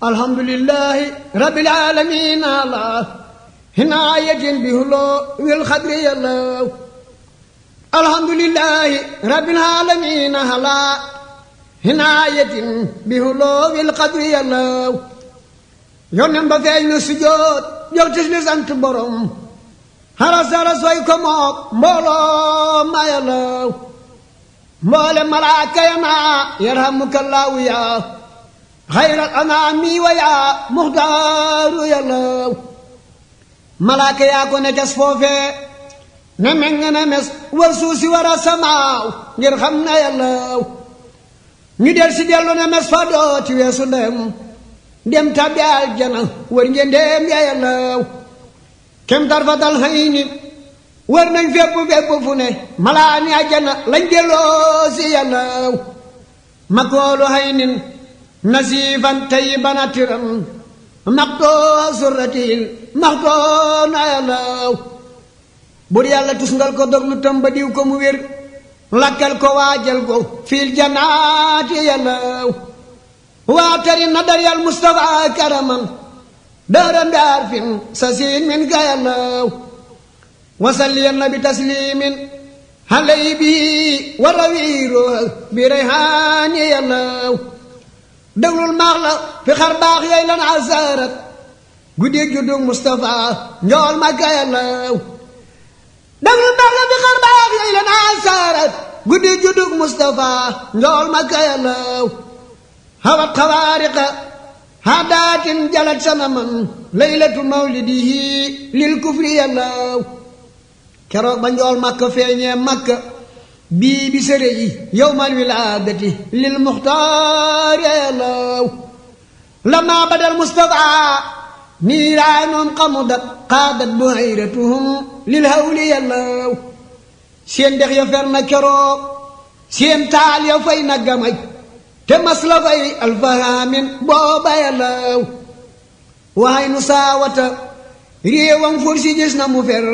alhamdulillahi rabbil alamin ala hinayatin bihulu wil khadri yàlla alhamdulillahi rabbil alamin ala hinayatin bihulu wil khadri yàlla yónneen ba feeñ na sujjóot yow tis li sant borom haras way ko mook mbooloo ma yàlla mboole malaaka ya naa yarhamukallahu yaa xayral anaami wa yaa muxtaaru yàlla malaaka yaa ko ne cas foofee ne meng ne mes war suusi war a samaaw ngir xam ne yàlla ñu del si dellu ne mes fa dooti weesu dem tabbi aljana war ngeen dem ya yàlla kem tarfatal xëy ni war nañ fépp fu ne malaani aljana lañ delloo si yàlla makoolu xëy nin nasiifan tayyiban atiram maxtoo surratil maxtoo na yàlla bur yàlla tusngal ko doglu tamba diw ko mu wér lakkal ko waajal ko fiil janaati yàlla waa tari na daryal Mustafa karaman daaram bi arfin sasin min ka yàlla wasalliyan na bi taslimin halay bi wa rawiiro bi rayhaani yàlla déglul maax la fi xar baax yey lan asarat guddeeg juddug Mustafa njool ma ka yàlla déglul maax la fi xar baax yey lan asarat guddeeg juddug Mustafa njool ma ka yàlla hawat xawaariqa haadaatin jalat sanaman laylatu mawlidihi lil kufri yàlla keroog ba njool makka feeñee makka bii bi sëre yi yowmal wilaadati lil muxtaar yàlla lama badal Mustafa niiraanoom xamudat qaadat buhayratuhum lil hawli yàlla seen dex ya fer na keroog seen taal ya fay na gamaj te mas la fay alfahaamin booba yàlla waxay nu saawata réewam fur si gis na mu fer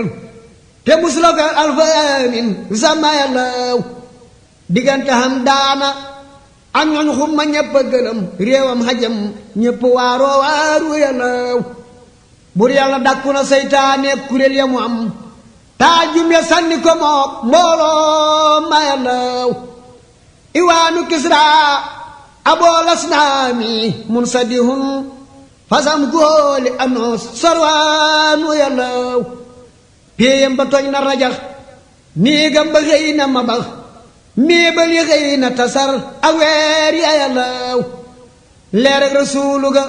te mus la fay alfahaamin sama yàlla diggante xam daana ak ñooñ xumma ñépp a gëlëm réewam xajam ñépp waaroo waaru yàlla bur yàlla dàkku na seytaane kuréel ya mu am taajum ya sànni ko mook mbooloo ma yàlla iwaanu kisra aboo lasnaami munsadihun fasam góoli anoos sarwaanu yàlla péeyam ba tooñ na rajax néegam ba xëy na mabax méebal yi xëy na tasar ak weer ya yàlla leer ak rasuulu ga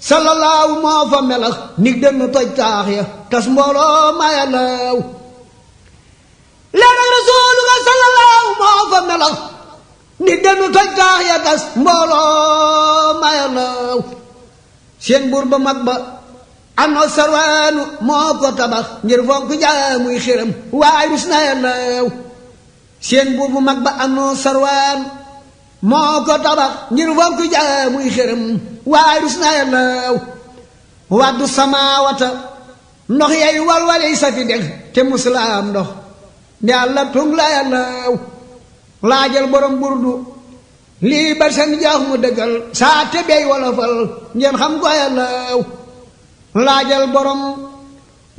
sallallahu moo fa melax nig dënn toj taax ya tas mbooloo ma yàlla leer ak rasuulu ga sallallahu moo fa melax ni denu toj taax ya tas mbooloo ma yàlla seen buur ba mag ba anoo sarwaanu moo ko tabax ngir fonk jaamuy xiram waay rus na yàlla seen buur bu mag ba anoo sarwaan moo ko tabax ngir fonk jaamuy xiram waay rus na yàlla waddu samaawata ndox yay walwaley sa fi deg te musulaam ndox ndi àlla tung la yàlla laajal borom burdu lii bar seen jaax mu dëggal saa te bey wolofal ngeen xam ko yàlla laajal borom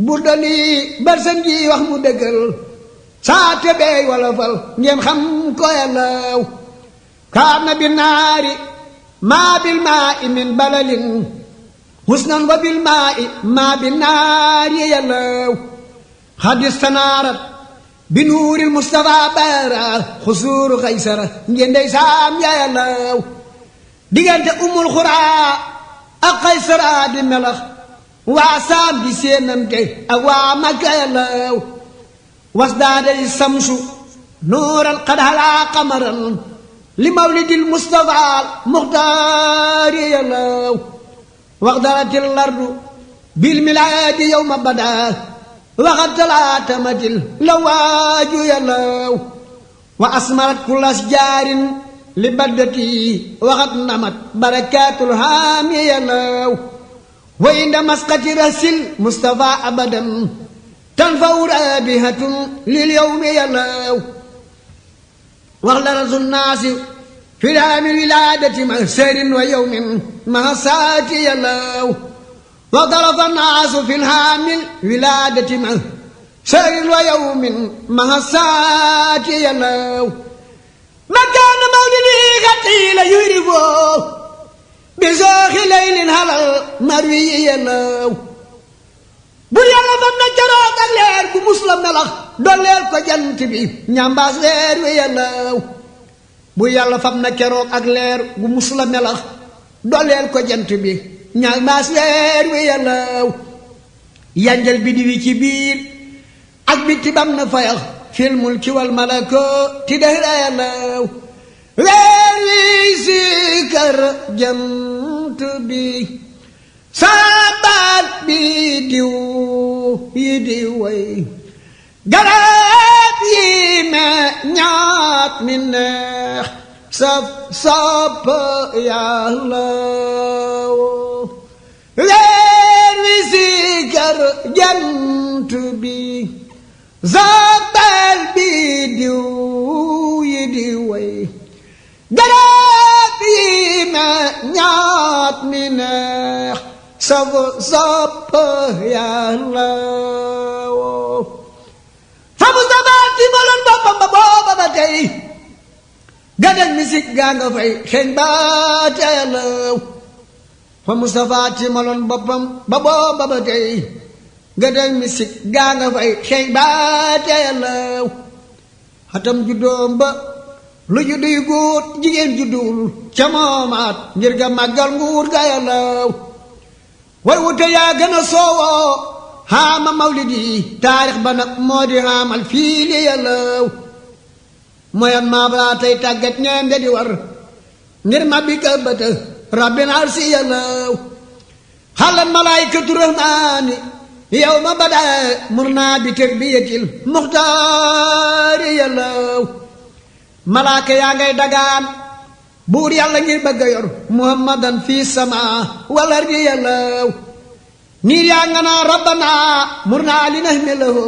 burda lii bar seen ji wax mu dëggal saa te bey wolofal ngeen xam ko yàlla kaana bi naari maa bil maa i min balalin husnan wa bil maa i maa bi naari yàlla xadis tanaarat bi nuuril Mustafa baara xusuuru xaysara ngeen dey saam yaa yàlla diggante umul xuraa ak xaysara di melax waa saam di séenante ak waa Makka yàlla was daadey samsu nuuran qad halaa qamaran li mawlidil Mustafa muxtaari yàlla wax daratil lardu bil milaadi yowma badaa waxat talaatamatil la waaju yàlla wa asmarat kulas jaarin li baddati waxat namat barakaatul haami yàlla wa inda masqati rasil Mustafa abadan tanfaw raabihatun lil yowmi yàlla wax la rasul naasi في عام الولادة مع سير ويوم مع ساعة يلو وضرب الناس في العام الولادة مع سير ويوم مع ساعة يلو مكان مولدي قتيل يعرفه بزاخ ليل هلال مروي يلو bu yàlla fam na keroog ak leer bu musla melax dolleel ko jant bi ñambaas leer wi yàllaw bu yàlla fam na keroog ak leer bu musla melax dolleel ko jant bi ñambaas leer wi yàllaw yanjal bi di wi ci biir ak biti bam na fayax fil mulki wal malako ti dehra yàllaw leer wi si kër jant bi sabat bi diw yi di way garab yi meññaat mi neex saf sap yàlla leer wi sikar jant bi sabat bi diw yi di way garab yi meññaat mi neex sab sap yàlla fa Mustafa ti maloon boppam ba booba ba tey gadal misik gaa nga fay xeeñ ba te yàlla fa Mustafa ti maloon boppam ba booba ba tey gadal misik gaa nga fay xeeñ ba te yàlla xatam juddoom ba lu judduy góor jigéen juddul ca moomaat ngir ga màggal nguur ga yàlla way wute yaa gën a soowoo xaama mawlidi taarix ba nag moo di xaamal fii li yàllaw moyan maa balaa tey tàggat ñeem de di war ngir ma bi këbbata rabbin arsi yàllaw xalan malaykatu rahmaani yow ma bada mur naa bi tarbiyatil muxtaari yàllaw malaaka yaa ngay dagaan buur yàlla ngir bëgg a yor muhammadan fii sama wal ardi yàllaw niir yaa nga naa rabbana mur naa li nahmilahu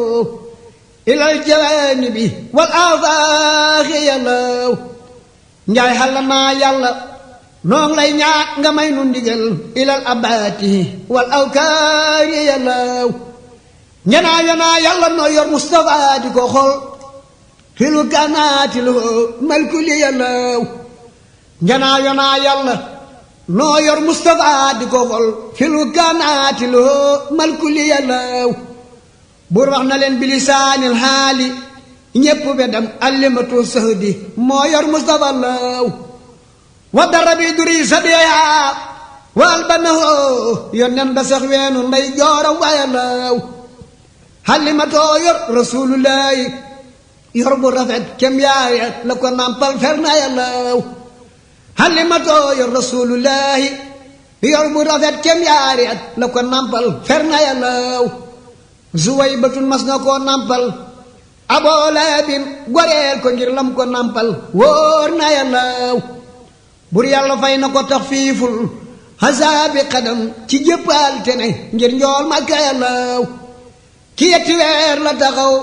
ilal jawanibi wal afaaxi yàllaw njaay xalla naa yàlla noon lay ñaan nga may nu ndigal ilal abaati wal awkaari yàllaw ñanaa yanaa yàlla noo yor Mustafa di ko xol filu kanaati lu malkuli yàllaw njanaa yonaa yàlla noo yor Mustafa di ko xol filu kanaati loo malkuli yàllaw buur wax na leen bilisaanil xaali ñépp bedam allimatu sahdi moo yor Mustafa law wa dara bi duri sadeya wal banahoo yonnen ba sax weenu nday jooram wa yàllaw xalimatoo yor rasulullahi yor bu rafet kem yaayat la ko nampal fer na yàllaw xalimatoo yor rasulullahi yor bu rafet kem yaari at la ko nampal fer na yàllaw zuway batun mas na koo nampal aboo laabin goreel ko ngir lam ko nampal wóor na yàllaw bur yàlla fay na ko tax fiiful hasaabi xadam ci jëppal te ne ngir njool makka yàllaw ki yetti weer la taxaw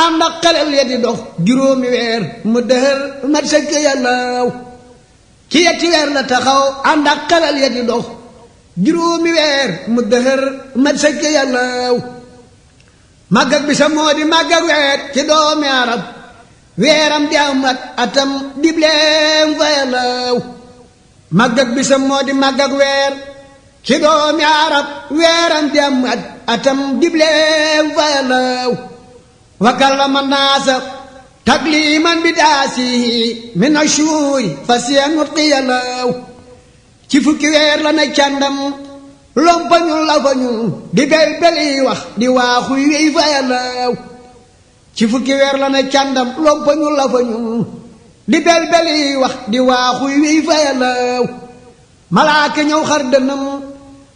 ànd ak xalel ya di dox juróomi weer mu dëhër mat sëkk yàllaw ci yetti weer la taxaw ànd ak xalel ya di dox juróomi weer mu dëhër mat sëkk yàllaw màggag bi sa moo di màggag weer ci doomi arab weeram di am atam dibleem fa yàllaw màggag bi sa moo di màggag weer ci doomi arab weeram di am atam dibleem fa yàllaw wa kallama naasa takliman bi daasihi min ashuuri fasiya nutqi yàllaw ci fukki weer la na càndam lompañul la fañul di belbeli wax di waaxu wéy fa yàllaw ci fukki weer la na càndam lompañul la fañul di belbeli wax di waaxu wéy fa yàllaw malaaka ñëw xar dënam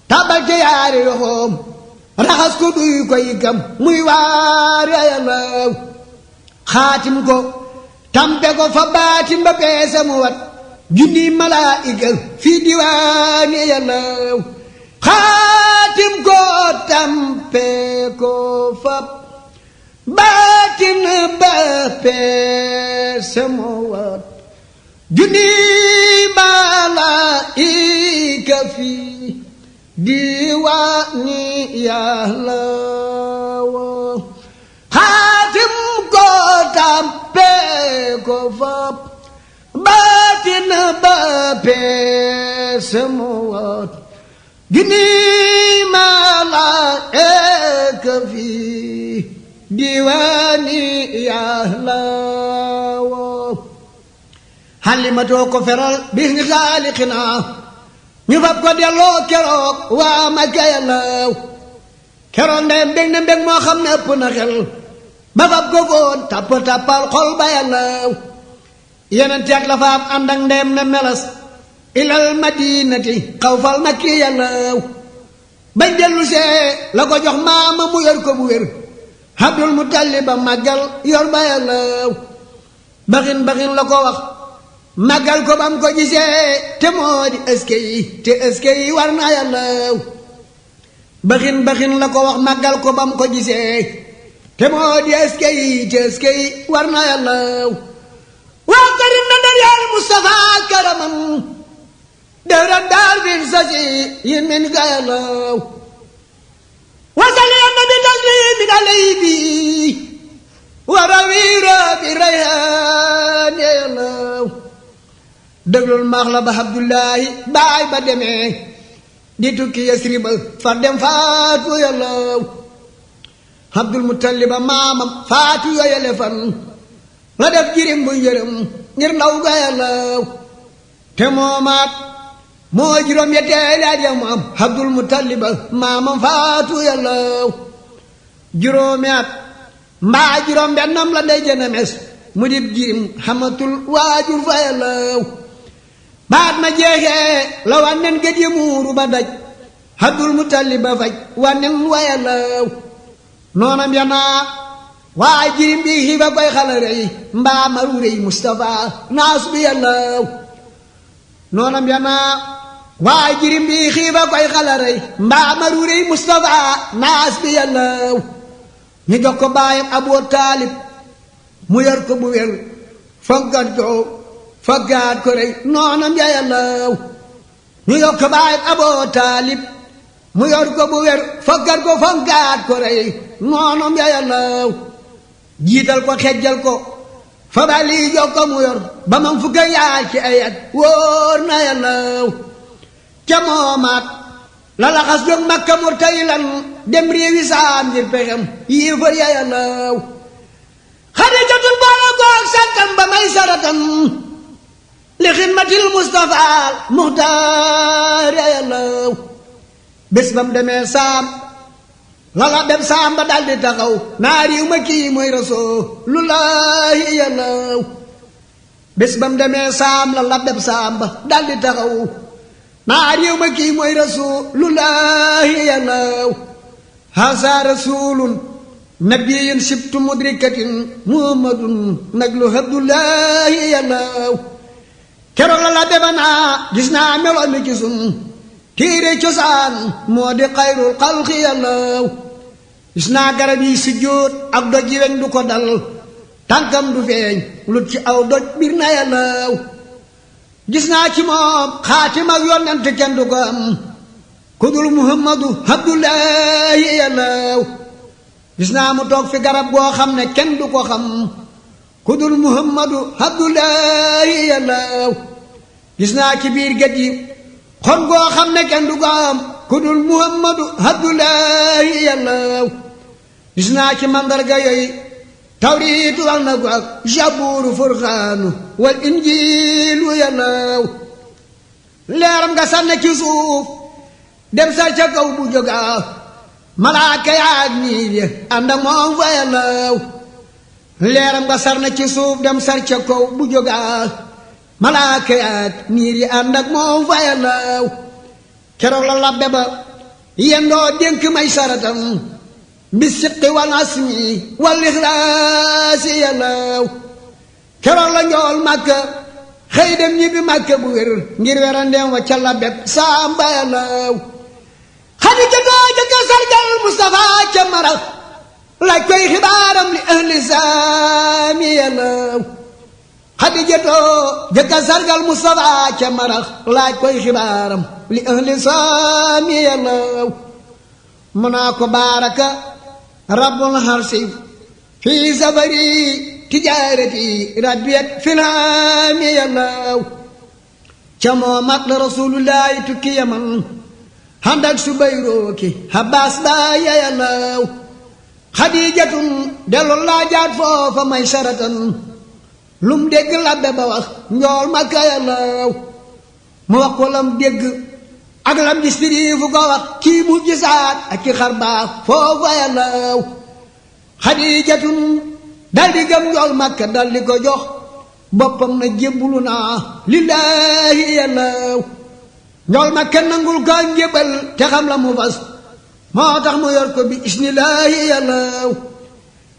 tabal ca yaari yoxoom raxas ko duy ko yikam muy waar yàllaw xaatim ko tampe ko fa baatim ba peese mu wat junni malaayika fii diwaani yàllaw xaatim ko tampe ko fa baatim ba peese mu wat junni malaika fi diwaani yàlla xaatim ko tàmpe ko fab baatin ba peese mu wat junni malaika fi diwaani yàlla xalimatoo ko feral bis ni xaalixina ñu fab ko delloo keroog waa Makka yàllaw keroog ndeyam bég na mbég moo xam ne ëpp na xel ba fab ko foon tappal xol ba yàllaw yeneen teeg la faam ànd ak ndeyam na melas ilal madinati xawfal makki yàllaw bañ dellu see la ko jox maama mu yor ko bu wér Abdul Mutalib ba màggal yor ba yàllaw baxin la ko wax màggal ko bam ko gisee te moo di ëske yi war na yàllaw baxin la ko wax màggal ko bam ko gisee te moo di ëske yi war na yàllaw waa karim na ndar yaal Mustafa karaman dëran daar bin sasi yin min ga yàllaw wasal ya nabi taslimin alayhi wa rawira bi rayhan yàllaw déglul maax la ba Abdullahi baay ba demee di tukki Yasriba far dem faatu yàllaw Abdul Mutalib ba maamam faatu yooyale fan la def jirim bu yërëm ngir ndaw ga yàllaw te moomaat moo juróom yetteeli at ya mu am Abdul Mutalib ba maamam faatu yàllaw juróomi at mbaa juróom bennam la ndey jëna mes mu dib jirim xamatul waajur fa yàllaw baat ma jeexee la wànnen gëj yi muuru ba daj Abdul Mutalib ba faj wànnen wa yàllaw noonam yanaa waaye jirim bi xiiba koy xala rey mbaa maru rey Mustafa naas bi yàllaw noonam yanaa waaye jirim bi xiiba koy xala rey mbaa maru rey Mustafa naas bi yàllaw ñu jox ko baayam Abu Taalib mu yor ko bu wér fonkat ko faggaat ko rey noonam ya yàllaw ñu jox ko baayam Abu Taalib mu yor ko bu wér faggat ko fonkaat ko rey noonam ya yàllaw jiital ko xejjal ko fa bali jox ko mu yor ba man fukka yaay ci ay at wóor na yàllaw ca moomaat la laxas jóg Makka murtaylan dem réewi saam ngir pexem yéefar ya yàllaw Xadijatul boole goog santam ba may saratan li xidmatil Mustafa Muxtaar ya yàllaw bés bam demee saam lala dem saam ba daldi taxaw naa riiw ma kii mooy Rasulullaahi yàllaw bés bam demee saam lala dem saam ba daldi taxaw naa riiw ma kii mooy Rasulullaahi yàllaw haasa rasulun nabiyyin sibtu mudrikatin muhammadun naglu Abdullaahi yàllaw keroog lala dema naa gis naa meloon mi gisum téere cosaan moo di xayrul xalqi yàllaw gis naa garab yi sujjóot ak doj yi weñ du ko dal tànkam du feeñ lut ci aw doj bir na yàllaw gis naa ci moom xaatim ak yonent kenn du ko am ku dul Muhammadu Abdullaahi yàllaw gis naa mu toog fi garab goo xam ne kenn du ko xam ku dul Muhammadu Abdullaahi yàllaw gis naa ci biir gët yi xon goo xam ne kenn du ko am ku dul Muhammadu Abdullaahi yàllaw gis naa ci mandarga yooyu tawriitu wax na ko ak Zabuuru Furqaanu wal Injiilu yàllaw leeram nga sànne ci suuf dem sar ca kaw bu jógaa malaaka yaag niir ya ànd ak moom fa yàllaw leeram nga sar na ci suuf dem sar ca kaw bu jógaa malaaka yaag niir yi ànd ak moom fa yàllaw keroog la labbe ba yendoo dénk may saratam bi siqi wal asmi wal ixlaasi yàllaw keroog la njool Makka xëy dem ñibbi Makka bu wér ngir werandeem wa ca labbe saamba yàllaw Xadija doo jëkka sargal Mustafa ca marax laaj koy xibaaram li ahli saami yàllaw Xadijatoo jëkka sargal Mustafa ca marax laaj koy xibaaram li ahli saami yàllaw mu naa ko baaraka rabbul harsi fii safari tijaarati rabbiyat filhaami yàllaw ca moomat la rasulullahi tukki yaman handak subayrooki habbaas baaya yàllaw Xadijatun dellu laajaat foofa may saratan lum dégg labbe ba wax njool Makka yàllaw mu wax ko lam dégg ak lam gis fu ko wax kii mu gisaat ak ki xar baax foofa yàllaw Xadijatun dal di gëm njool Makka dal di ko jox boppam na jébbulu naa lillaahi yàllaw njool Makka nangul ko njébal te xam la mu fas moo tax mu yor ko bi isnillaahi yàllaw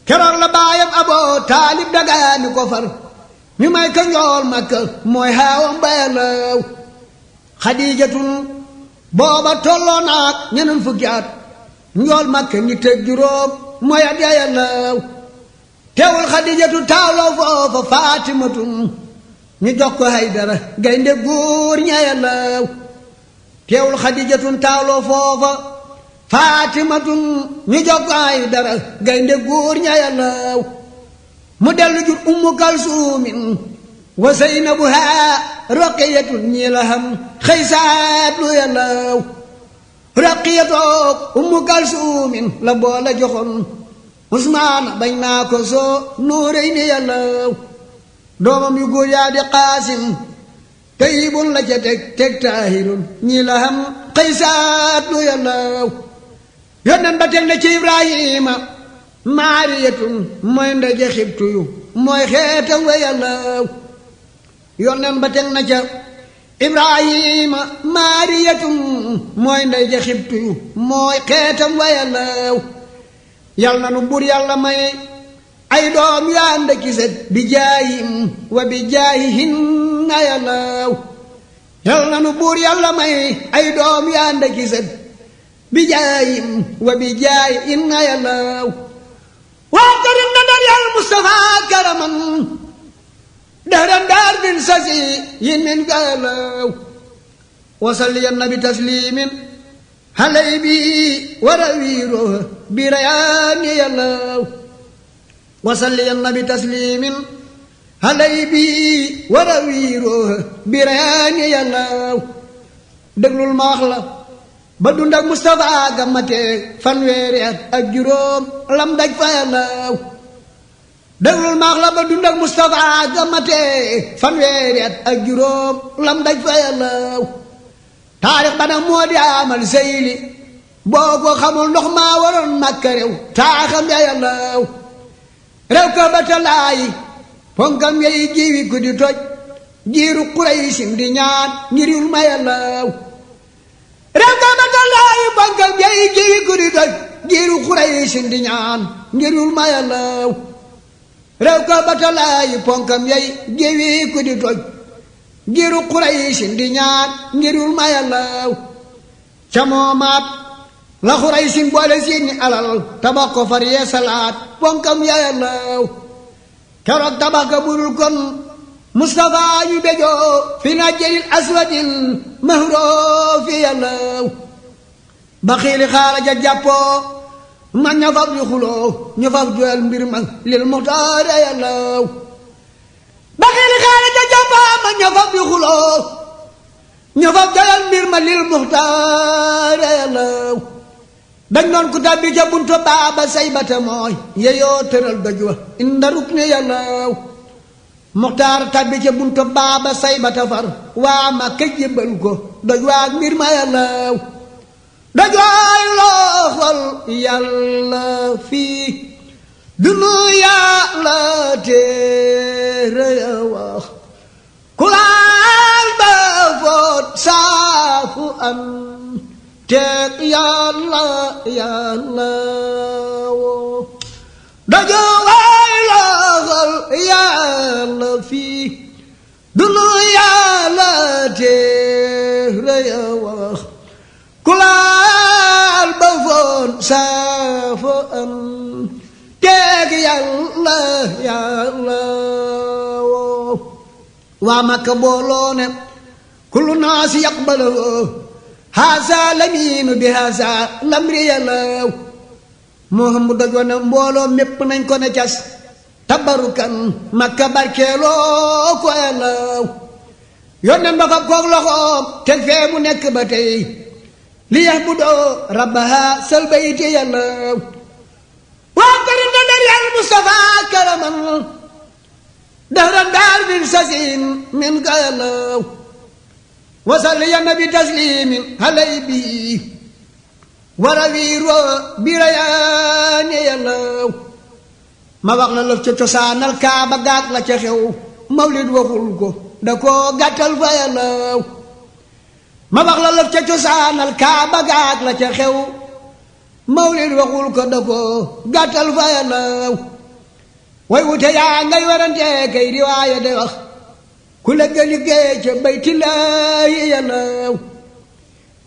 keroog la baayam Aboo Taalib dagaani ko far ñu may ka njool Makka mooy xaawam ba yàllaw Xadijatun booba tolloo naak ñeneen fukki at njool Makka nit ak juróom mooy at ya yàllaw teewul Xadijatu taaloo foofa Faatimatun ñu jox ko Haydara gaynde góor ña yàllaw teewul Xadijatun taaloo foofa Faatimatun ñu jox ko Haydara gaynde góor ña yàllaw mu dellu jur Ummu Kalsuumin wa Zeynabuhaa Roqiyatun ñii la xam xëy saatlu yàllaw Roqiyatoog Ummu Kalsuumin la boole joxoon Usmaana bañ naa ko soo Nuurayni yàllaw doomam yu góor yaa di Qaasim Tayyibun la ca teg Taahirun ñii la xam xëy saatlu yàllaw yónneen ba teg na ci Ibrahima Maariyatun mooy ndaje xibtu yu mooy xeetam wa yàllaw yónneen ba teg na ca Ibrahima Maariyatun mooy ndaje xibtu yu mooy xeetam wa yàllaw yal na nu buur yàlla may ay doom yu ànd ak set bi jaayim wa bi jaayihin na yàllaw yal na nu buur yàlla may ay doom yu ànd ak set bi jaayim wa bi jaayihin na yàllaw waa karim na dar yàlla Mustafa karaman dahran daar bin sasi yin min galaw wasalli nabi taslimin halay bi warawiiro bi rayaani yàllaw wasalli nabi taslimin halay bi warawiiro bi rayaani yàllaw déglul ma wax la ba dund ak Mustafa gammateeg fanweeri at ak juróom lam daj fa yàllaw déglul ma wax la ba dund ak Mustafa gammateeg fanweeri at ak juróom lam daj fa yàllaw taarix ba nag moo di amal seyli boo ko xamul ndox maa waroon Makka réew taaxam ya yàllaw réew ka ba talaayi ponkam yey jiwi ku di toj jiiru Quraysin di ñaan ngir yul ma yàllaw réew ka ba talaayi ponkam yey jiwi ku di toj jiiru Quraysin di ñaan ngir yul ma yàllaw réew ka ba talaayi ponkam yey jiwi ku di toj giru Quraysin di ñaan ngir yul ma yàllaw ca moomaat la Quraysin boole seeni alal tabax ko far yee salaat ponkam ya yàllaw keroog tabax ka budul kon Mustafa ñu bejoo fi najjil aswadil mahroofi yàllaw ba xiili xaala ja jàppoo ma ña fab di xuloo ñu fab joyal mbir ma lil muxtaar yàllaw ba xiili xaala ja jàppoo ma ña fab di xuloo ñu fab joyal mbir ma lil muxtaar yàllaw dañ doon ku tàbbi ca buntu baaba saybata mooy yeyoo tëral doj wa inda rukni yàllaw muxtaar tàbbi ca buntu baaba saybata far waa ma ka jébbal ko doj waa mbir ma yàllaw doj waay looxol yàlla fii dunu yàlla téere ya wax ku laal ba foot saafu am teeg yàlla yàlla woo dajo waay looxol yàlla fii dunu yàlla téere ya wax ku laal ba foon saafu am teeg yàlla yàlla woo waa Makka booloo ne kullu naasi yaqbalahu haasa lamiinu bi haasa lamri yàllaw moo xam mu dojoo ne mbooloo mépp nañ ko ne cas tabarukan Makka barkeeloo ko yàllaw yónneen ba fab koog loxoom teg fee mu nekk ba tey li yax bu doo rabbaha sal bayti yàllaw waa karim na dar yàlla Mustafa karaman dahran daar bin sasin min ka yàllaw wasal ya nabi taslimin halay bi warawiiroo birayaane yàllaw ma wax la lëf ca cosaanal Kaaba gaag la ca xew mawlid waxul ko da koo gàttal fa yàllaw ma wax la lëf ca cosaanal Kaaba gaag la ca xew mawlid waxul ko da koo gàttal fa yàllaw way wute yaa ngay warante kay riwaaya de wax ku la ga liggéey ca baytillaahi yàllaw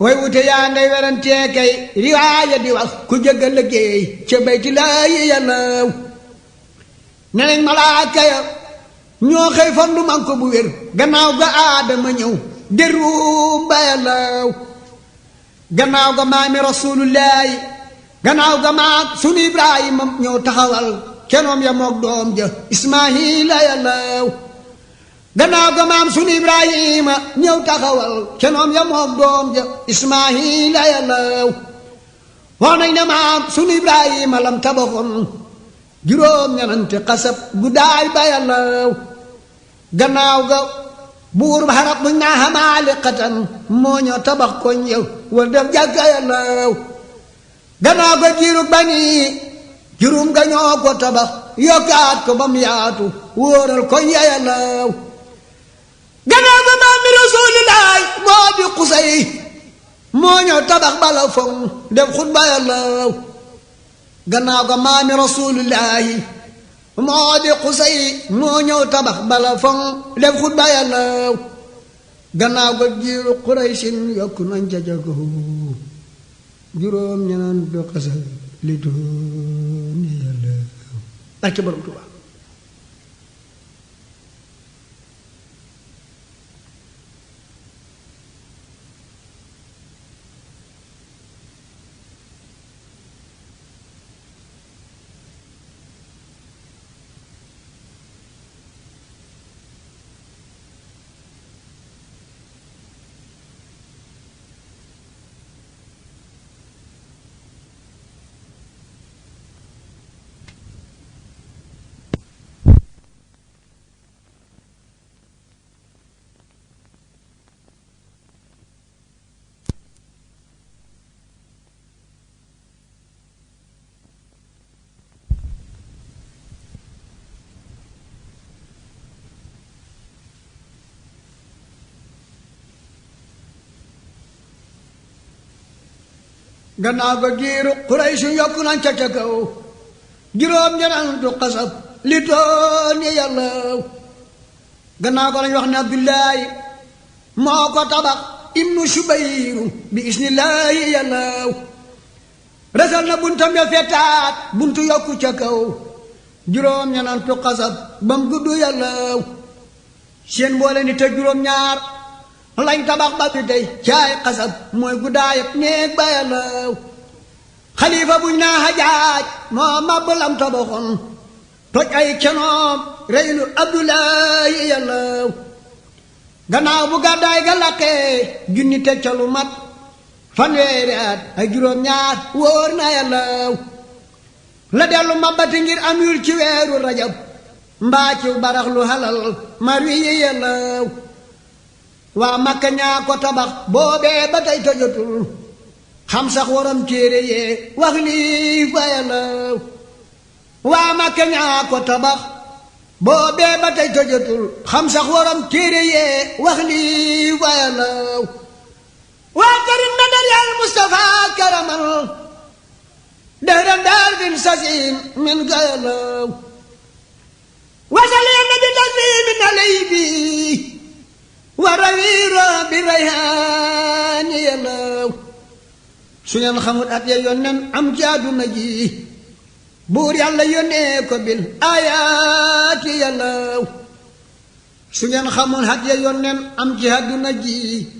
way wute yaa ngay warante kay riwaaya di wax ku jëgga liggéey ca baytillaahi yàllaw ne nañ malaaka ya ñoo xëy fandu man ko bu wér gannaaw ga aadama ñëw derum ba yàllaw gannaaw ga maami rasulullaahi gannaaw ga maam sunu ibrahima ñëw taxawal kenoom ya moog doom ja ismaahila yàllaw gannaaw ga maam sunu ibrahima ñëw taxawal kenoom ya moog doom ja ismaahila yàllaw wax nañ ne maam sunu ibrahima lam tabaxoon juróom ñanante xasab guddaay ba yàllaw gannaaw ga buur ba xarab buñ naa xamaali xatan moo ñoo tabax koñ yow wal def jàkka yàllaw gannaaw ga jiirug bani juróom ga ñoo ko tabax yokkaat ko ba mu yaatu wóoral koñ ya yàllaw gannaaw ga maami rasulillaay moo di xusay moo ñoo tabax bala foŋ def xutba yàllaw gannaaw ga maami rasulillahi moo di xusay moo ñëw tabax bala foŋ def xutba yàllaw gannaaw ga jiiru Quraysin yokk nañ ca jago juróom ñeneen do xasa li doon yàllaw barke borom Tuubaa gannaaw ga giiru Quraysh yokku nañ ca kaw juróom ñenantu xasab li doon yàllaw gannaaw ga lañ wax ne Abdullaahi moo ko tabax ibnu Subayru bi isnillaahi yàllaw resal na buntam ya fetaat buntu yokku ca kaw juróom ñenantu xasab bam gudd yàllaw seen mboole ni te juróom ñaar lañ tabax ba fi tey caay xasab mooy guddaayab néeg ba yàllaw xalifa buñ naa Hajaaj moo màbb lam tabaxoon toj ay kenoom reylu Abdullaahi yàllaw gannaaw bu gàddaay ga laqee junni teg ca lu mat fanweeri at ay juróom ñaar wóor na yàllaw la dellu mabbati ngir am yul ci weeru rajab mbaa ciw barax lu halal marwi yi yàllaw waa Makka ñaa ko tabax boobee ba tey tojotul xam sax waram téere yee wax lii fa yàllaw waa Makka ñaa ko tabax boobee ba tey tojotul xam sax waram téere yee wax lii fa yàllaw waa karim na dar yàlla Mustafa karamal dahran daar bin sasin min ka yàllaw wasal ya nabi taslimin alay bi warawiiro bi rayhaani yàllaw su ngeen xamul at ya yónneen am ci àdduna ji buur yàlla yónnee ko bil ayaati yàllaw su ngeen xamul hat ya yónneen am ci àdduna ji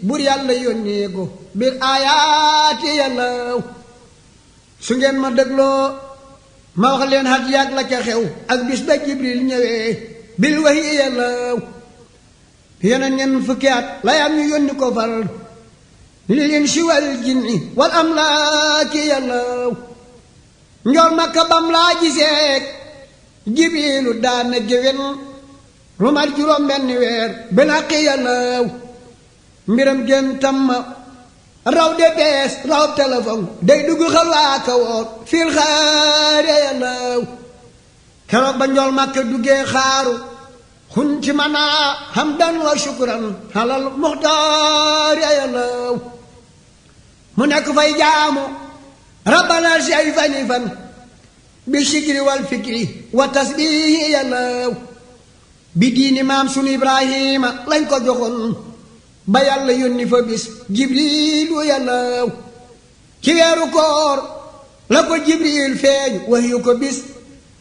bur yàlla yónnee ko bil aayaati yàllaw su ngeen ma dégloo ma wax leen hat yaag la ca xew ak bis ba jibril ñëwee bil wahyi yàllaw yeneen ñen fukki at la yam ñu yónni ko far li leen si wal jinni wal amlaaki yàllaw njool makka bam laa giseek jibrilu daana géwén lu mat juróom benn weer benn xaqi yàllaw mbiram gën tamma raw de bees raw téléphone day dugg xalwaa ka woor fiil xaare yàllaw keroog ba njool makka duggee xaaru xun ci manaa hamdan wa shukran halal muxtaar yàllaw mu nekk fay jaamu rabbana si ay fani fan bi sikri wal fikri wa tasbihi yàllaw bi diini maam sunu ibrahima lañ ko joxoon ba yàlla yónni fa bis jibrilu yàllaw ci weeru koor la ko jibril feeñ wax yu ko bis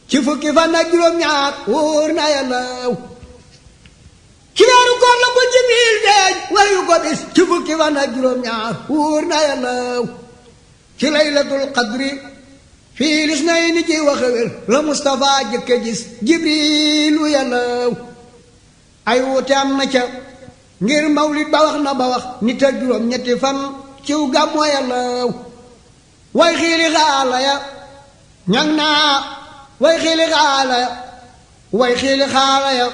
ci fukki fan ak juróom-ñaar wóor na yàllaw ci weeru koor la ko jibril feeñ wax yu ko bis ci fukki fan ak juróom-ñaar wóor na yàllaw ci laylatul qadri fii lis nay ni ci waxewér la Mustafa jëkka gis jibrilu yàllaw ay wuute am na ca ngir mawlid ba wax na ba wax nit ak juróom ñetti fan ciw gàmmoo yàllaw way xiili xaala ya ñang naa way xiili xaala ya way xiili xaala ya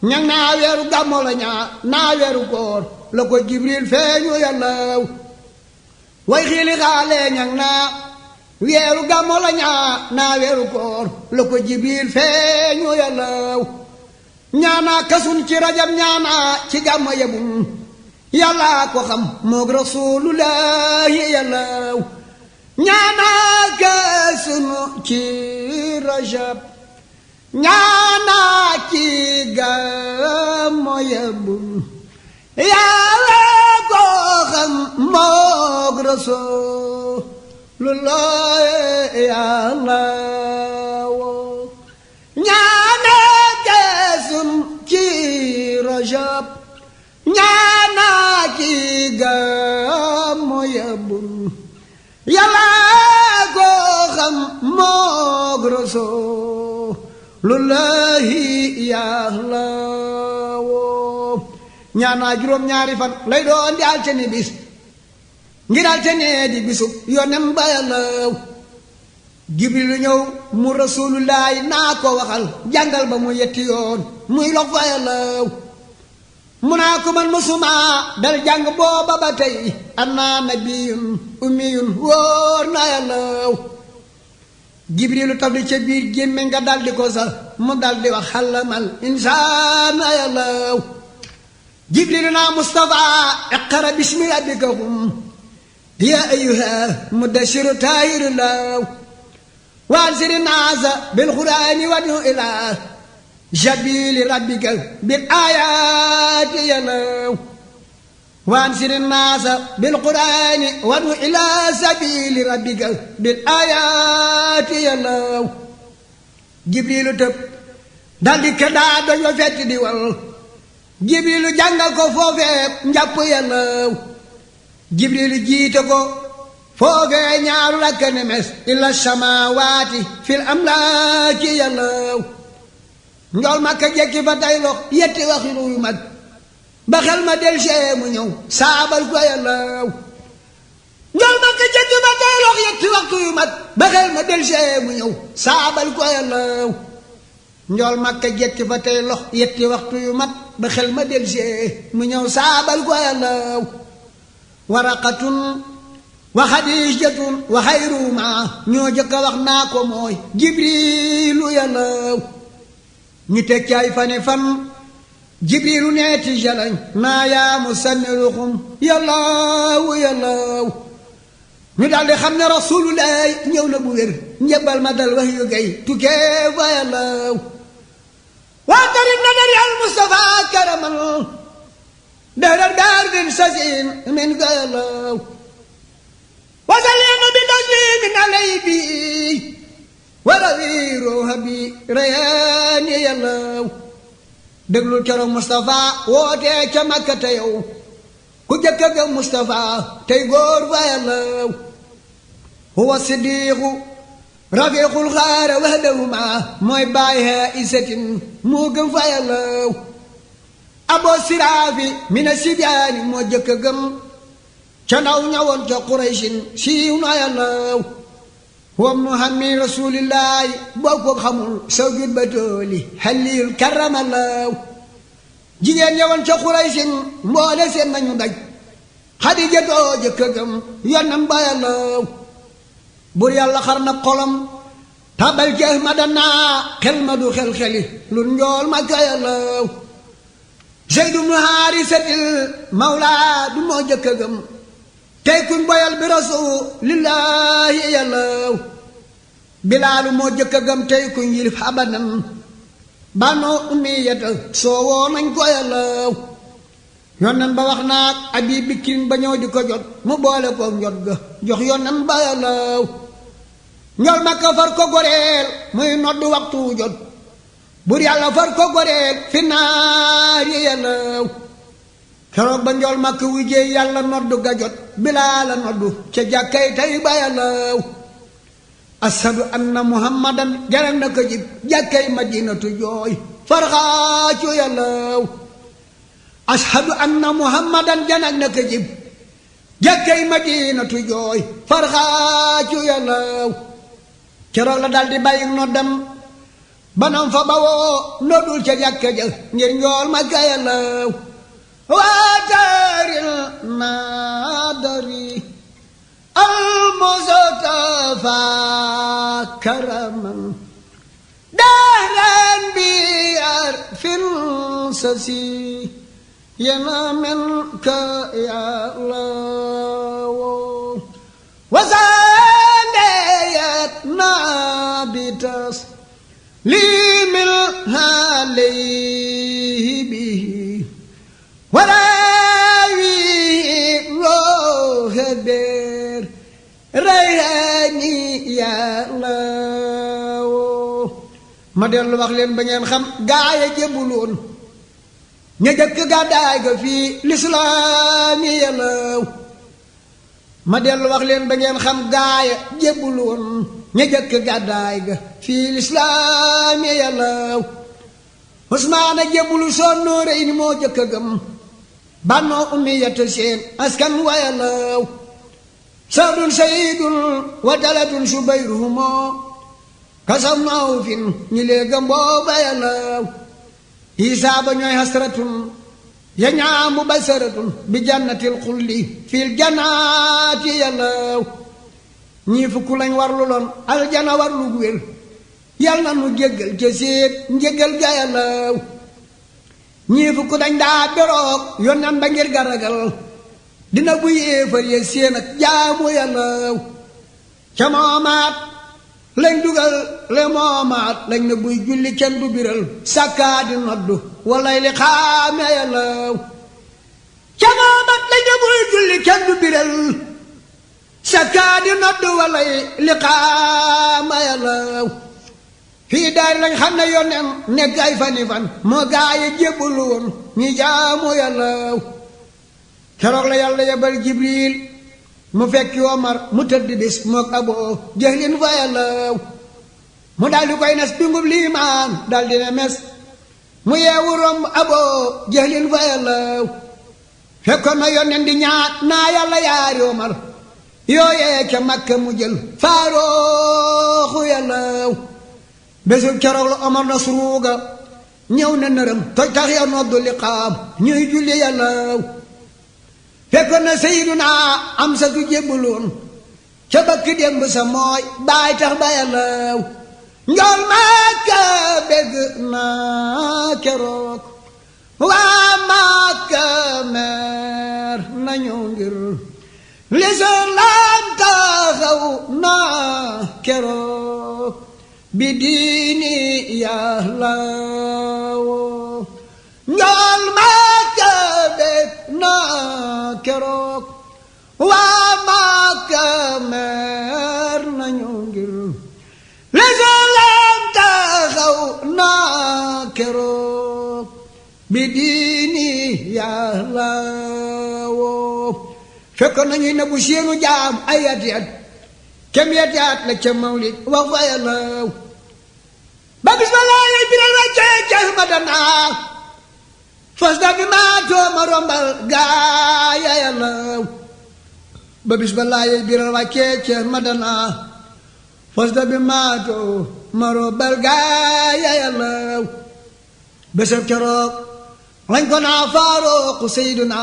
ñang naa weeru gàmmoo la ñaa naa weeru koor la ko jibril feeñu yàllaw way xiili xaale ñang naa weeru gàmmoo la ñaa naa weeru koor la ko jibril feeñu yàllaw ñaanaa kasun ci rajab ñaanaa ci gàmmo yebum yàllaa ko xam moog rasulullahi yàllaw ñaanaa kasun ci rajab ñaanaa ci gàmmo yebum yàllaa ko xam moog rasulullahi yàllaw ci rajab ñaanaa ci gàmmo yebum yàllaa ko xam moog rasulullahi yàllaw ñaanaa juróom-ñaari fan lay doon di altine bis ngir altine di bisub yonen ba yàllaw jibrilu ñëw mu rasulullahi naa ko waxal jàngal ba mu yetti yoon muy lox fa yàllaw mu naa ko man musuma dal jàng booba ba tey ana nabiyun ummiyun wóor na yàllaw jibrilu taf di ca biir gémme nga dal di ko sax mu dal di wax xalamal insaan na yàllaw jibrilu naa Mustafa iqra bismi rabbika ya ayyuha mudassiru taahiru law وانزل الناس بالقرآن وادعو إلى سبيل ربك بالآيات يلو وانزل الناس بالقرآن وادعو إلى سبيل ربك بالآيات يلو جبريل تب دالي كدا دنيو فت ديوال جبريل جانغال كو فوفيك نجاب يلو جبريل جيتكو foofee ñaaru la kene mes illa samawaati fil amlaaki yàllaw njool makka jekki fa tay lox yetti waxinu yu mat ba xel ma del see mu ñëw saabal ko yàllaw njool makka jekki fa tay lox yetti waxtu yu mat ba xel ma del see mu ñëw saabal ko yàllaw njool makka jekki fa tay lox yetti waxtu yu mat ba xel ma del see mu ñëw saabal ko yàllaw waraqatun wa xadiijatun wa xayruhuma ñoo jëkk a wax naa ko mooy jibrilu yàllaw ñu teg ci ay fane fan jibrilu neeti jalañ naa yaa musammiruhum yàllaw yàllaw ñu daldi xam ne rasulullahi ñëw na bu wér njëbbal ma dal wax yu gay tukkee fa yàllaw waa tarit na dari al mustafa karamal darar daar din sasin min fa yàllaw وسلم بتسليم علي بي وروي روح بي ريان يلاو déglul keroog Moustapha wootee ca Makka te yow ku jëkk a gëm Moustapha tey góor fa yàllaw huwa siddiqu rafiqul xaara wahdahuma mooy bàyyi ha isatin moo gëm fa yàllaw abo siraafi mina sibiyaani moo jëkk a gëm ca ndaw ñawoon ca Quraysin siiw na yàllaw wam nu hammi rasuulillaahi boo ko xamul saw jut ba tooli xalil karamallaahu jigéen ñëwoon ca Quraysin mboole seen nañu daj Xadija doo jëkk a gëm yonnam ba yàllaw bur yàlla xar na xolam tabal ci Ahmadana xel ma du xel-xeli lu njool ma ka yàllaw Zeydu bnu Haarisatil mawlaa du moo jëkk a gëm tey kuñ boyal bi rasuulillaahi yàllaw Bilaalu moo jëkk a gëm tey kuñ yilif abadan Banu Umayyata soowoo nañ ko yàllaw yonnan ba wax naag Abi Bakrin ba ñëw di ko jot mu boole ko njot ga jox yonnan ba yàllaw njol Makka far ko goreel muy noddu waxtu jot bur yàlla far ko goreel fi naar yi yàllaw keroog ba njol Makka wujjee yàlla noddu ga jot Bilaala noddu ca jàkkay tey ba yàllaw ashadu anna muhammadan jaral na ko jib jàkkay madinatu jooy farxaacu yàllaw ashadu anna muhammadan jaral na ko jib jàkkay madinatu jooy farxaacu yàllaw keroog la daldi bàyyi noddam banam fa bawoo noddul ca jàkka ja ngir njool ma ka yàllaw waataril naadari al-Mustafa karaman dahran bi arfin sasi yana min ka ya Allah wasandayat nabitas limil halayhi bihi warawi rohbe rayani yàllaw ma dellu wax leen ba ngeen xam gaaya jébbuloon ña jëkk gàddaay ga fii lislaami yàllaw ma dellu wax leen ba ngeen xam gaaya jébbuloon ña jëkk gàddaay ga fii lislaami yàllaw Usmaana jébbulu soon nóorey ni moo jëkk a gëm Banu Umayyata seen askan wa yàllaw Saadun Saydun wa Talatun Subayruhumoo kasam naaw fin ñi léegam booba yàllaw Isaa ba ñooy hasratun ya ñaamu basaratun bi jannatil xulli fil jannaati yàllaw ñii fukk lañ warlu loon aljana warlu gu wér yal na nu jéggal ca séet njéggal ga yàllaw ñii fukk dañ daa beroog yonnan ba ngir garagal dina bu yéefar ye séen ak jaamu yàllaw ca moomaat lañ dugal le moomaat lañ na buy julli kenn du biral sàkkaa di noddu walay li xaame yàllaw ca moomaat lañ na buy julli kenn du biral sàkkaa di noddu walay li xaame yàllaw fii daari lañ xam ne yónneen nekk ay fani fan moo gaaye jébbulu woon ñi jaamu yàllaw keroog la yàlla yebal Jibril mu fekki Omar mu tëdd bis mook Aboo Jahlin fa yàllaw mu daldi koy nes dungub liimaan daldi ne mes mu yeewu romb Aboo Jahlin fa yàllaw fekkoon na yónneen di ñaat naa yàlla yaari Omar yooyee ca Makka mu jël Faaruuxu yàllaw bésub keroog la Omar na suruuga ñëw na nërëm toj tax ya noddu liqaam ñuy julli yàllaw fekkoon na Seydina Amsatu jébbaloon ca bakki démb sa mooy baay tax ba yàllaw njool Makka bégg naa keroog waa Makka meer nañu ngir lislaam taxaw naa keroog bi diini yàllaw njool Makka bég naa keroog waa Makka meer nañu ngir lislaam taxaw naa keroog bi diini yàllaaw fekk nañuy na bu seenu jaam ay ati at kem yati at la ca mawlid wax fa yàllaaw ba bis ba laay biral wàccee ca madana fas da bi maatoo ma rombal gaaya yàllaaw ba bis ba laay biral wàccee ca madana fas da bi maatoo ma rombal gaaya yàllaaw bésab keroog lañ ko naa faaruqu sayduna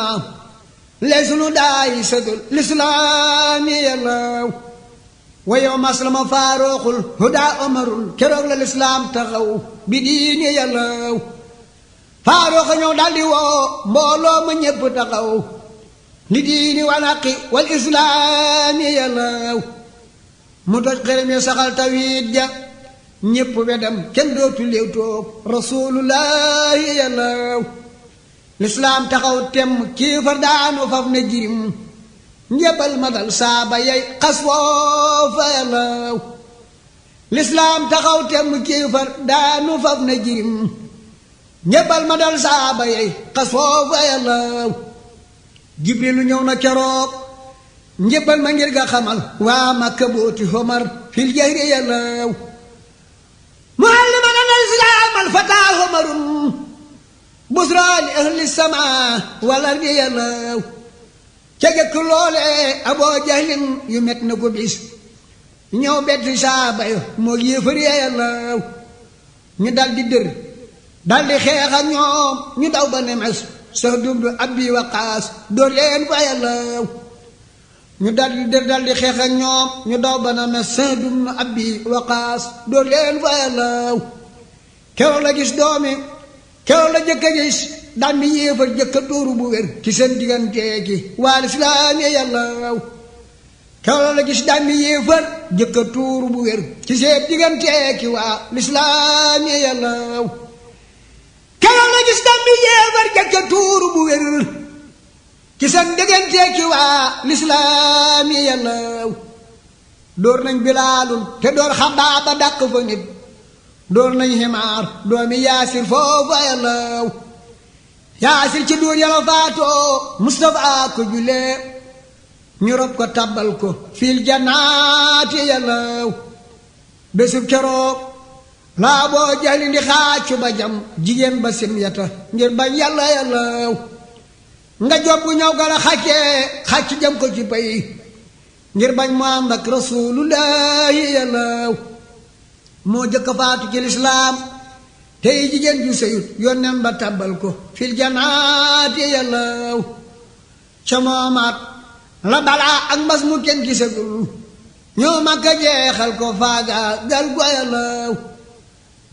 lay sunu daay sadul lislaami yàllaaw wa yow maslama faaruqul huda omarul keroog la lislaam taxaw bi diini yàllaaw faaruqa ñëw daldi woo mbooloo ma ñépp taxaw li diini wal haqi wal islaami yàllaaw mu toj xerem ya saxal tawhiid ja ñépp wedam kenn dootu léew toog rasulullahi yàllaaw lislaam taxaw temm kiifar daanu faf na jirim njëbal ma dal saaba yay xas foofa yàllaaw lislaam taxaw temm kiifar daanu faf na jirim njëbal ma dal saaba yay xas foofa yàllaaw jibrilu ñëw na keroog njëbal ma ngir ga xamal waa Makka booti homar fil jahri yàllaaw mualliman al islaam al fataa homarun busraa li ahli samaa wal ardi yàllaaw ca jëkk loole aboo jahlin yu met na ko bis ñëw bett saaba yo moo yéefar ya yàllaaw ñu dal di dër dal di xeex ak ñoom ñu daw ba nemes sax dubdu Abi Waqaas dóor leen fa yàllaaw ñu dal di dër dal di xeex ak ñoom ñu daw ba nemes sax dubdu Abi Waqaas dóor leen fa yàllaaw keroog la gis doomi keroog la jëkk a gis daan bi yéefar jëkk a tuuru bu wér ci seen digganteeki waa lislaam ya yàllaaw keroog la gis daan bi yéefar jëkk a tuuru bu wér ci seen digganteeki waa lislaam ya yàllaaw keroog la gis daan bi yéefar jëkk a tuuru bu wér ci seen digganteeki waa lislaam ya yàllaaw door nañ Bilaalul te door Xabbaaba dàq fa nit door nañ Himaar doomi Yaasir foofa yàllaaw Yaasir ci duur yàlla faatoo Mustafaa ko julee ñu rob ko tabbal ko fil jannaati yàllaaw bésub keroog laa boo jali ndi xaacu ba jam jigéen ba simyata ngir bañ yàlla yàllaaw nga job bu ñëw gala xàcc jam ko ci pay ngir bañ mu ànd ak rasulullahi yàllaaw moo jëkk faatu ci lislaam tey jigéen ju seyut yónneen ba tàbbal ko fil janaati yàllaaw ca moomaat la balaa ak mbas mu kenn gisagul ñoo Makka jeexal ko faaga gal go yàllaaw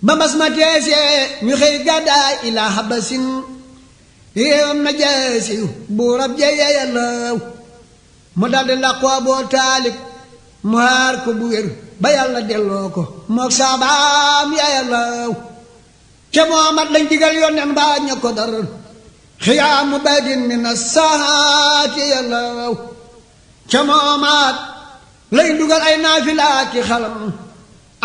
ba mbas ma teesee ñu xëy gàddaay ilaa habasin réewam na jeesi buurab jeye yàllaaw mu daldi làqu Aboo Taalib mu haar ko bu wér ba yàlla delloo ko mook saabaam ya yàllaaw ca Muhammad lañ digal yónneen ba ña ko dar xiyaamu baydin min as-sahaati yàllaaw ca Muhammad lañ dugal ay naafila ki xalam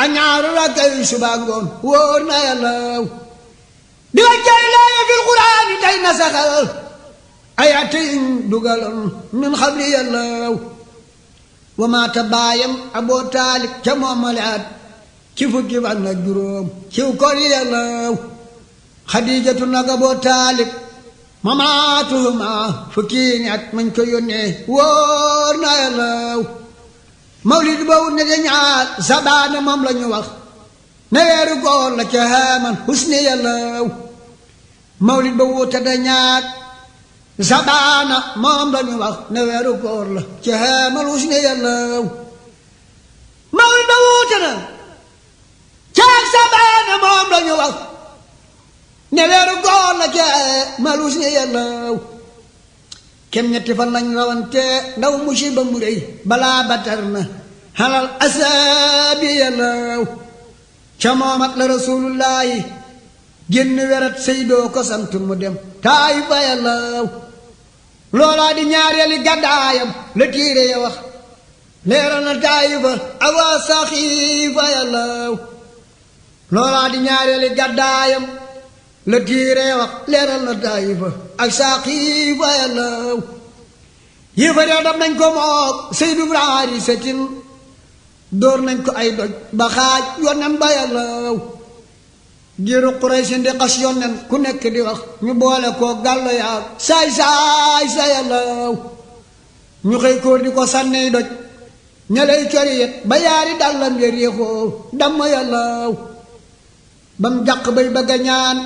a ñaaru rakkay suba ngoon wóor na yàllaaw di wàccay laaya fil quraani tey na saxal ay atiñ dugaloon min xabli yàllaaw wa maata baayam Aboo Taalib ca moomalaat ci fukki fan ak juróom ciw kor yàllaaw Xadiijatu nag Aboo Taalib mamaatuhuma fukki ni at mañ ko yónnee wóor na yàllaaw mawlid boobu ne de ñaar sabaana moom la ñu wax ne weeru góor la ca Haaman husni yàllaaw mawlid ba wuute da ñaar sabaana moom la ñu wax ne weeru góor la ca Haaman husni yàllaaw mawlid ba wuute na caag sabaana moom la ñu wax ne weeru góor la ca Haaman husni yàllaaw kem ñetti fan lañ rawante ndaw musiba mu rëy balaa batar na halal asaabi yàllaaw ca moomat la rasulullahi génn werat seydoo ko sant mu dem Taayifa yàllaaw loolaa di ñaareeli gàddaayam la tiire ya wax leeral na Taayifa awaa saxiifa yàllaaw loolaa di ñaareeli gàddaayam la tiiree wax leeral na Taayifa ak Saaqiifa yàllaw yéefaree dam nañ ko mook Seydu Ibrahima setin dóor nañ ko ay doj ba xaaj yonen ba yàllaw giiru Quraysin di xas yonen ku nekk di wax ñu boole koo gàllo yaag saay saay sa yàllaw ñu xëy kóor di ko sànniy doj ñalay coriyet ba yaari dàllam ya réexoo damm yàllaw bam jàq bay bëgg a ñaan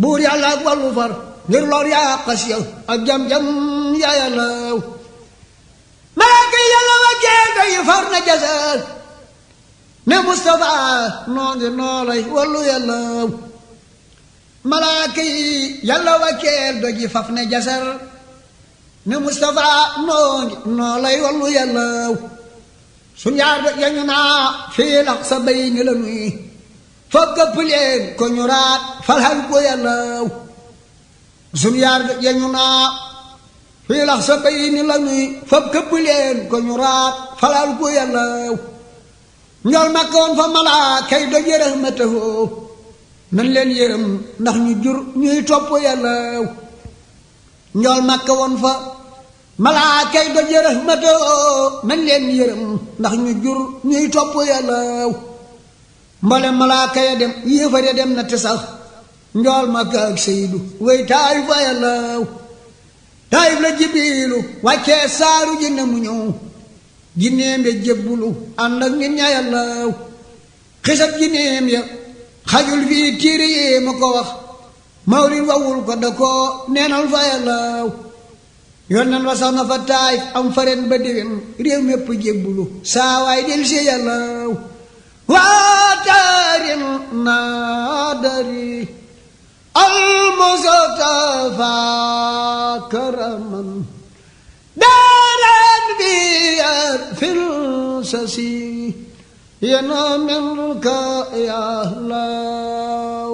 buur yàlla ak wàllu far ngir lor yaa xas ya ak jam-jam ya yàllaw malaaka yi yàlla wàccee day far na jasal ne Mustafa noo ngi noo lay wallu yàllaw malaaka yi yàlla wàccee doji faf ne jasal ne Mustafa noo ngi noo lay wallu yàllaw suñ yaar doj yañu naa fii lax sa bay ni la nuy foog këpp leen ko ñu raat falhal ko yàllaw suñ yaar doj yañu naa fii lax sa bay ni la nuy foog këpp leen ko ñu raat falhal ko yàllaw njool makka woon fa malaakay doj rahmatahu nan leen yërëm ndax ñu jur ñuy topp yàllaw njool makka woon fa malaakay doj rahmatahu nan leen yërëm ndax ñu jur ñuy topp yàllaw mbole malaaka ya dem yéefar ya dem na te sax njool makka ak Seydu way Taayif fa yàllaw Taayif la Jibriilu wàccee saaru jinne mu ñëw jinneem ya jébbulu ànd ak nit ña yàllaw xisab jinneem ya xajul fii tiiri yi ma ko wax mawlin wawul ko da ko neenal fa yàllaw yonnen wa sax na fa Taayif am faren ba déwén réew mépp jébbulu saawaay del si yàllaw waatarin naadari al-Mustafa karaman daaran bi fil sasi yana minka ya law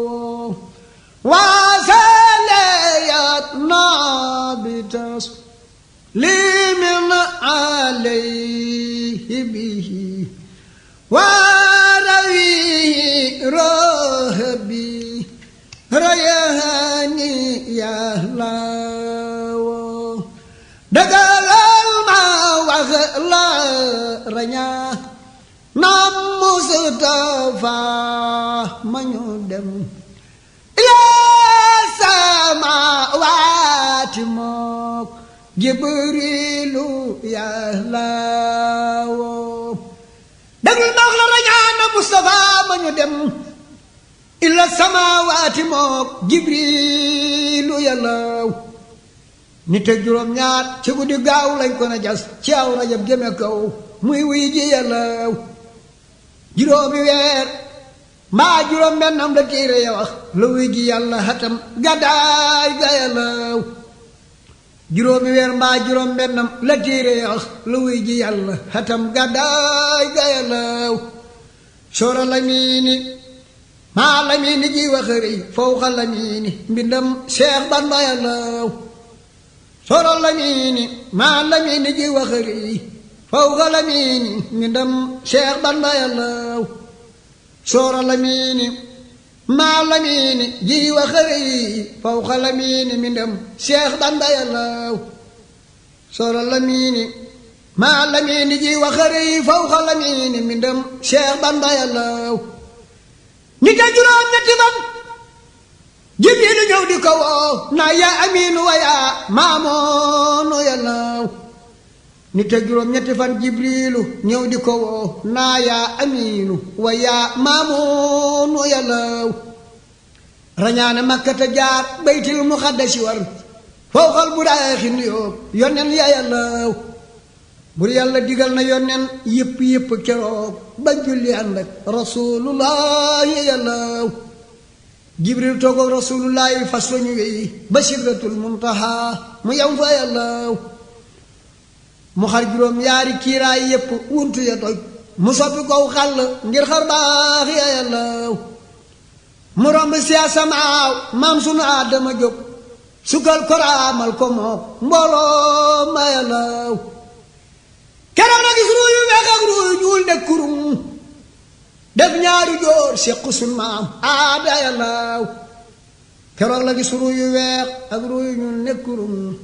wasaleyat nabitas limin alayhi bihi warawi rohbi rayani ya law dagalal ma wax la raña nam Mustafa ma ñu dem ila sama waati mook Jibrilu ya law dagul ma wax la raña nam Mustafa ma ñu dem illa samaawaati mook Jibriilu yàllaw nit ak juróom ñaar ci guddi gaaw lañ ko na jas ci aw rajab jëme kaw muy wuy ji yàllaw juróomi weer mbaa juróom bennam la téere ya wax la wuy ji yàlla xatam gàddaay ga yàllaw juróomi weer mbaa juróom bennam la téere ya wax la wuy ji yàlla xatam gàddaay ga yàllaw soora la miini maa lamiini ji waxëri fawqa lamiini mbindam Seex Bamba yàllaw soro lamiini maa lamiini ji waxëri fawqa lamiini mbindam Seex Bamba yàllaw soro lamiini maa lamiini ji waxëri fawqa lamiini mbindam Seex Bamba yàllaw soro lamiini maa lamiini ji waxëri fawqa lamiini mbindam Seex Bamba yàllaw nit a juróom ñetti fan Jibriilu ñëw di ko woo naa yaa amiinu wa yaa maamoonu yàllaw nit a juróom ñetti fan Jibriilu ñëw di ko woo naa yaa amiinu wa yaa maamoonu yàllaw rañaane Makkata jaar baytil muqaddasi war fawqal buraaxi nuyoo yonnen ya yàllaw bur yàlla digal na yonnen yëpp keroog ba julli ànd ak rasulullahi yàllaw Jibril toog ak rasulullahi fas la ñu wéy ba sidratul muntaha mu yam fa yàllaw mu xar juróom yaari kiiraay yëpp wuntu ya toj mu soppi kow xàll ngir xar baax ya yàllaw mu romb siya samaaw maam sunu Aadama jóg sukkal koraamal ko mook mbooloo ma yàllaw keroog na gis ruu yu weex ak ruu yu ñuul ne kurum def ñaari jóor seq sun maam aada yàllaw keroog la gis ru yu weex ak ru yu ñu nekkurum